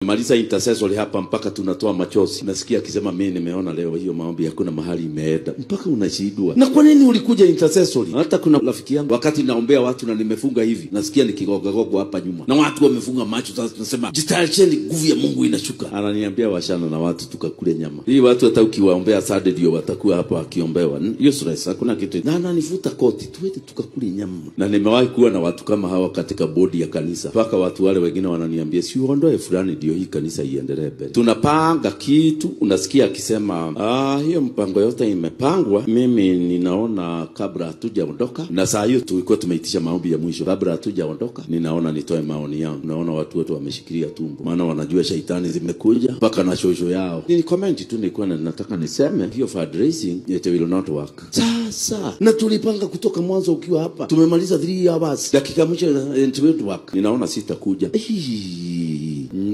Maliza intercessory hapa mpaka tunatoa machozi. Nasikia akisema, "Mimi nimeona leo hiyo maombi hakuna mahali imeenda," mpaka unashindwa. Na kwa nini ulikuja intercessory? Hata kuna rafiki yangu, wakati naombea watu na nimefunga hivi, nasikia nikigongagongwa hapa nyuma na watu wamefunga macho. Sasa tunasema, "Jitayarisheni, nguvu ya Mungu inashuka." Ananiambia, "Wachana na watu, tukakule nyama." Hii watu hata ukiwaombea Sunday ndio watakuwa hapa wakiombewa. Useless, hakuna kitu. Na ananivuta koti, "Tuende tukakule nyama." Na nimewahi kuwa na watu kama hawa katika bodi ya kanisa, mpaka watu wale wengine wananiambia, "Si uondoe fulani ndio hii kanisa iendelee mbele." Tunapanga kitu, unasikia akisema, "Ah, hiyo mpango yote imepangwa, mimi ninaona kabla hatujaondoka," na saa hiyo tulikuwa tumeitisha maombi ya mwisho, "kabla hatujaondoka, ninaona nitoe maoni yangu." Unaona watu wote wameshikilia tumbo, maana wanajua shaitani zimekuja mpaka na shosho yao. Ni comment tu nilikuwa nataka niseme, hiyo fundraising, it will not work. Sasa na tulipanga kutoka mwanzo ukiwa hapa, tumemaliza 3 hours, dakika mwisho, it will work. Ninaona sitakuja.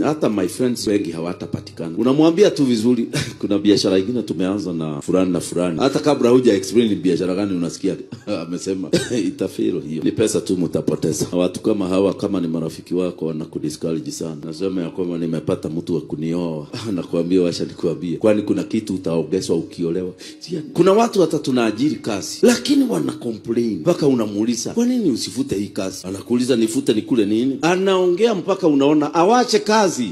Hata my friends wengi hawatapatikana. Unamwambia tu vizuri, "Kuna biashara ingine tumeanza na fulani na fulani." Hata kabla huja explain ni biashara gani, unasikia amesema, "Itafail hiyo, ni pesa tu mtapoteza." Watu kama hawa, kama ni marafiki wako, wanakudiscourage sana. Nasema ya kwamba nimepata mtu wa kunioa, nakwambia, "Wacha nikuambie, kwani kuna kitu utaongezwa ukiolewa?" Kuna watu hata tunaajiri kazi, lakini wana complain mpaka unamuuliza, "Kwa nini usifute hii kazi?" Anakuuliza, "Nifute nikule nini?" Anaongea mpaka unaona awache kazi.